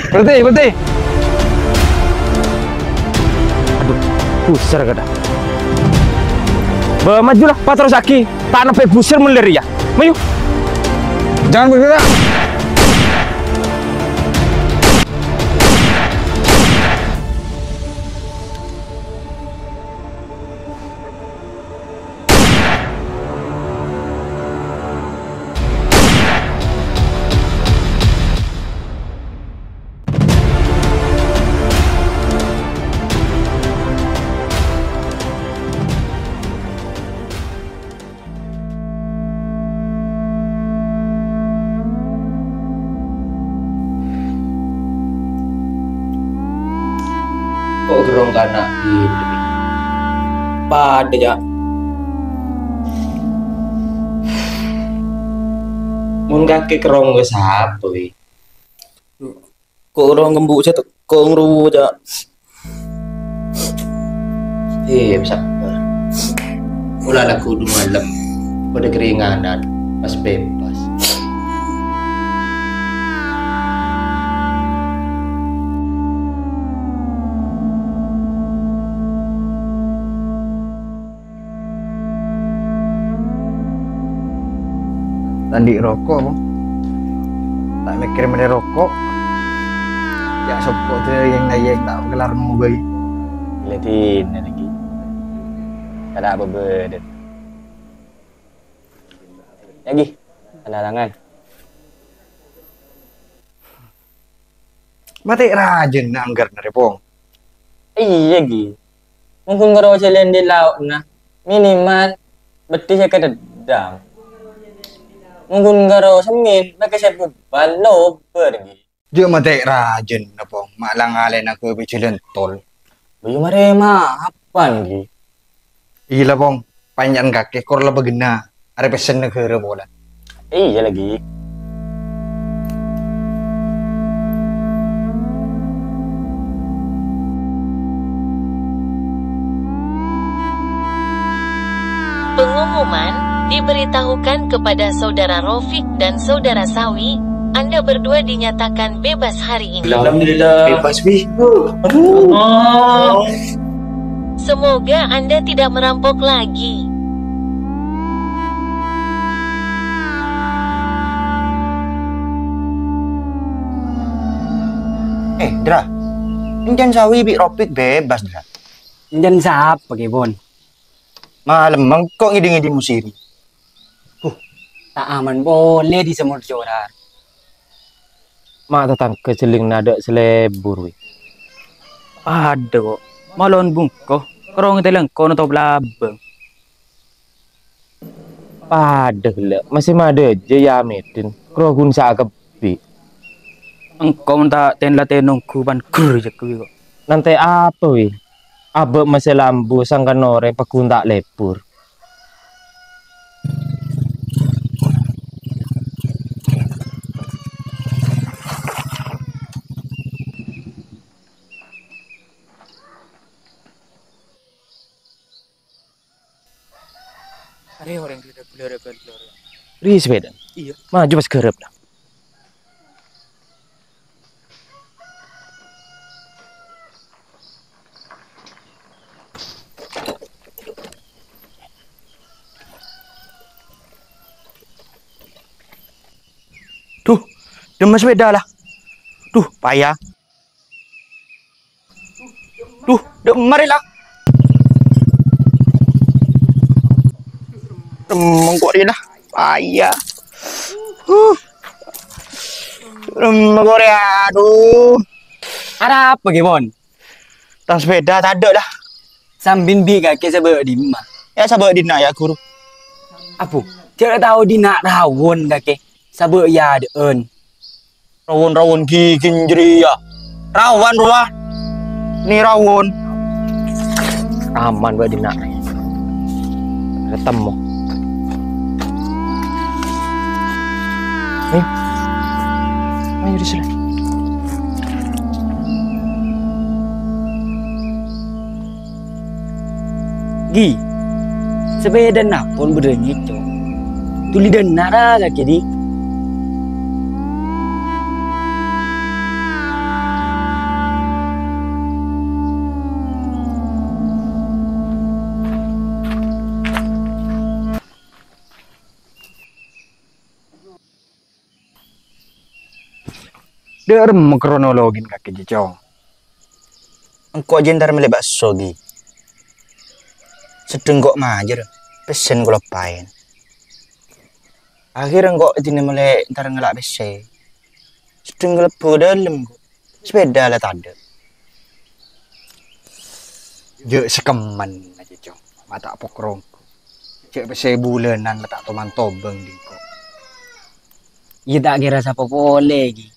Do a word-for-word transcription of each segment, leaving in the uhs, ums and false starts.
Berhenti, berhenti. Adhu, bhusèr kadhâng. Bâ, maju lah, paterrossaghi. Ta' nebbhi bhusèr mon lèrè yâ. Maju. Jangan bergerak. Ko' ghârong kana' binè'? Padâ, Ca'. Mon kakè ghârong ka sapa, Wi? Ko' ghârong ka embu' sè tekka rowa, Ca'. Iyâ, sabbhâr. Pola la kodhu malem, padâ keringanan, pas bebas. Ta' andi' roko', Bong. Ta' mèkkèrè mellè roko'. Yâ, soppo dâyeng-dâyeng ta' kelar mobâi. Gila dinna lagi. Kada apa bâdâ. Lagi, tanda tangan. Matè rajâna angghâr narè, Pong. Iyâ, Gi. Mon ghun ghârong jhâlân è lao'na, minimal beddhi sè kadheddhâng. Mon ghun ghârong semmèn, makè sè bubbal lobâr, Gi. Jhâ' matè rajâna, Pong, ma' la-ngalèna ghâbây jhâlân tol. Bâ iyâ marè mapan, Gi. Iyâ la, Pong, panjhennengan kakè kor la bâghenna, arè pèssèna ghârâ polè. Iyâ lagi. Pengumuman diberitahukan kepada Saudara Rofik dan Saudara Sawi, Anda berdua dinyatakan bebas hari ini. Alhamdulillah. Bebas, Wi. Aduh. Semoga Anda tidak merampok lagi. Eh, Dra. Èncan Sawi bi' Rofik bebas, Dra. Èncan sapa, Kèbon? Malem mengko' ngèdhing-ngèdhing Musiri. Huh, ta' aman polè dhi' Samor Jorar. Ma' tatangghâ jhellingnga adâ' sè lebur, Wi. Padâ, ko'. Malon bungko, kerrong telengko notop labâng. Padâ ghellâ', masè madâjâ yâ Amèdin, kerrong ghun sa'a kebbhi'. Engko' mon ta' ten-laten nongghu pan ger jâgâ, Wi, ko'. Nantè apa, Wi? Abâ' masè lambu sangkan orèng pagghun ta' lebur. Arè orèng ghellâ'-ghellâ' ghellâ'. Ri sepèda. Iyâ. Maju pas ghârâp, nah. Duh, dimma sepèda, la. Duh, paya. Duh, dimma rè, la. Dimma engko' rè, la. Paya. Huh. Dimma engko' rè, adhu. Arapa, Kèbon? Tang sepèda tadâ', la. Sambin bi' kakè sabâ' dimma? Yâ, sabâ' dinna', yâ, Ghuru. Abu, jhâ' tao dinna' rawon kakè. Sabâ' è adâ'ân. Rawon-rawon gigin jârèya. Rawan, rowa. Ni rawon. Aman bâ' dinna'. Ketemu. Ayo. Ayo, di sini. Gi, sepèdana pon bâdâ ngèco'. Dhuli dâna ra kakè, Di. Dâ' remma kronologin kakè jâ, Cong? Engko' jâ entar mellè bakso, Ghi. Sedheng ko' majâr, pèssèna kaloppaèn. Akhèr engko' dinna mellè entar ngala' pèssè. Sedheng kalebbhu ka dâlem, ko'. Sepèda la tadâ'. Jâ' sakemma jâ, Cong. Ma' ta' pokrongku. Jâ' pèssè bulânan la ta' toman tobâng bi' engko'. Iyâ ta' kèra sapa polè, Ghi.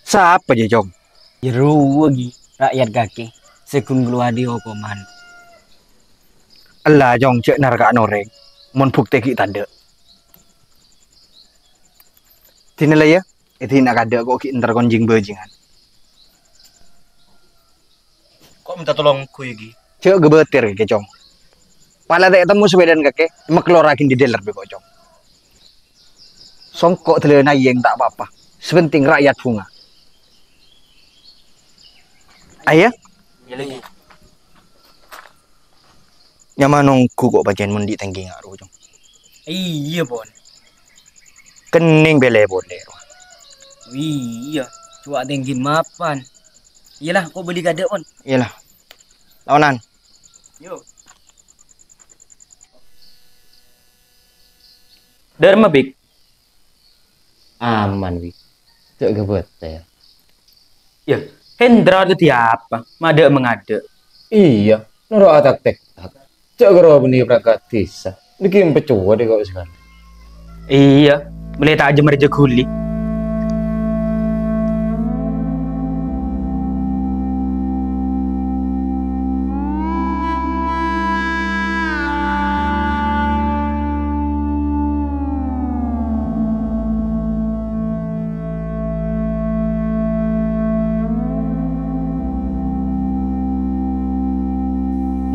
Sapa jâ, Cong? Jâ rowa, Ghi, ra'yat kakè sè ghun kalowar dâri okoman. Ella, Cong, jâ' narka'an orèng, mon buktè ghi' tadâ'. Dinna la, yâ, è dinna' kadâ' ko' ghi' entar kon jing-bâjingan. Ko' mènta tolong ongghu, yâ, Ghi. Jâ' ghâbâtèr, Ghi, Cong. Pala ta' ètemmo sapèdana kakè, maklorraghi dâlem bi' ko', Cong. Songko' dâlâna yèng ta' pa-apa. Sè pentèng ra'yat bhunga. Ayo. Iyâ, Ghi. Nyamana ongghu ko' pajhât mon dhi' tèngghi nga' ro, Cong. Iyâ, Pon. Kennèng pèlè polè, ro. Iyâ, coba tèngghi mapan. Iyâ la, ko' bâli kadâ', Pon. Iyâ la. Laonan. Yo. Dâ' remma, Bik? Aman, Bik. Jâ' ghâbâtèr. Yâ, Hendra dhâddhi apa? Madâ' mangadâ'. Iyâ, noro' atak-tektak. Jâ' ghâro bânnè parangkat dhisa. Dhâggi' pècowat è ko' sakalè. Iyâ, mellè ta' jemmer jâ ghuli.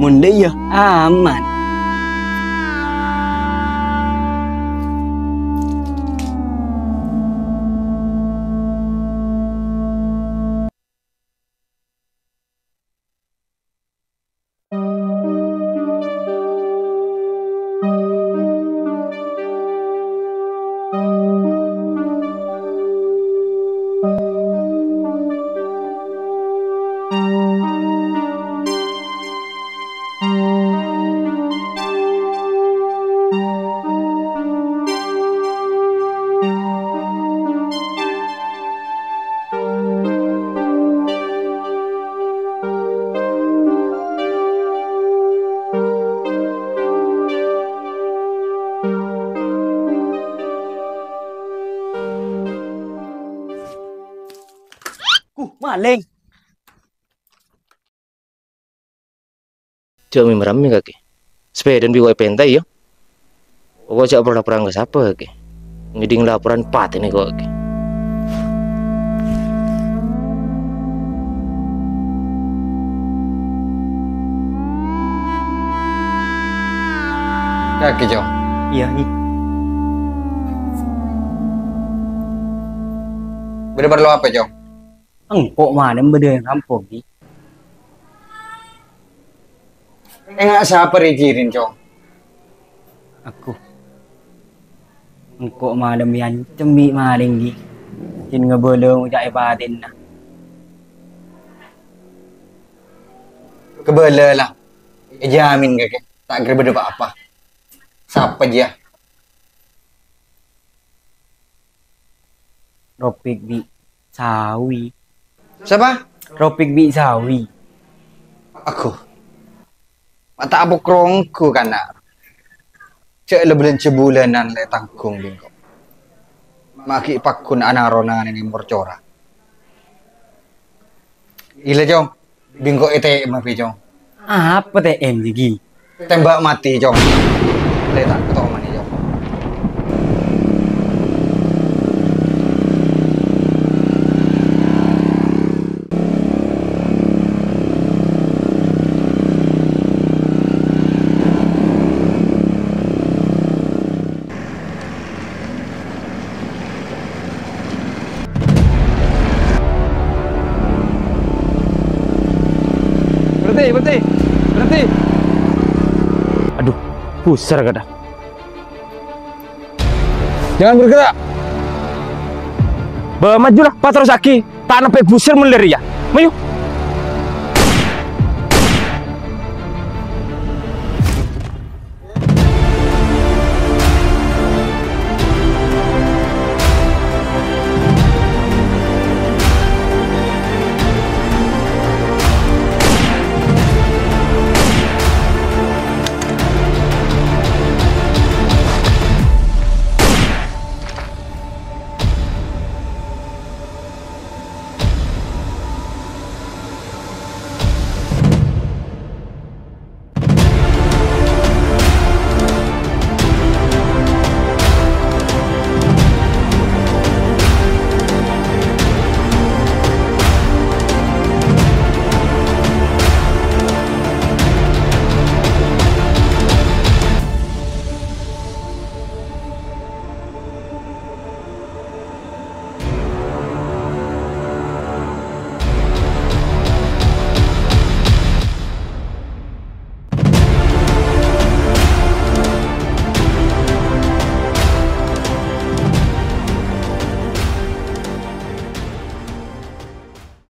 Mon dâ' iyâ, aman. Ku, malèng. Jhâ' mè' marammè kakè. Sapèdana bi' ko' èpènta, yâ. Pokok jhâ' parlo laporan ka sapa kakè. Ngèdhing laporan patèna ko' kakè. Kakè, Cong. Iyâ, Ghi. Bâdâ parlo apa, Cong? Engko' malem bâdâ rampok, Ghi. Enga' sapa rè jârèya, Cong? Aku. Engko' malem èancem bi' malèng, Ghi. Jin ngabâlâ ngoca'è patèna. Kabâlâ la. Èjhâmin kakè. Ta' kèra bâdâ pa-apa. Sapa jiyâ? Ropik bi' Sawi. Sapa? Ropik bi' Sawi. Aku. Ma' ta' apokrongku kana'. Jhâ' la bâlânjhâ bulânan la ètangghung bi' engko'. Ma' ghi' pagghun ana' ronan neng morcora. Ila, Cong. Bi' engko' ètè'èma bi', Cong. Apa tè'èm, Ghi? Tembak mati, Cong. Lè ta' katomanè, Cong. Berhenti, berhenti, berhenti. Aduh, pusar kada. Jangan bergerak. Bâ, maju la, paterrossaghi. Ta' nèmpè busèr mon lèr iyâ. Mayu.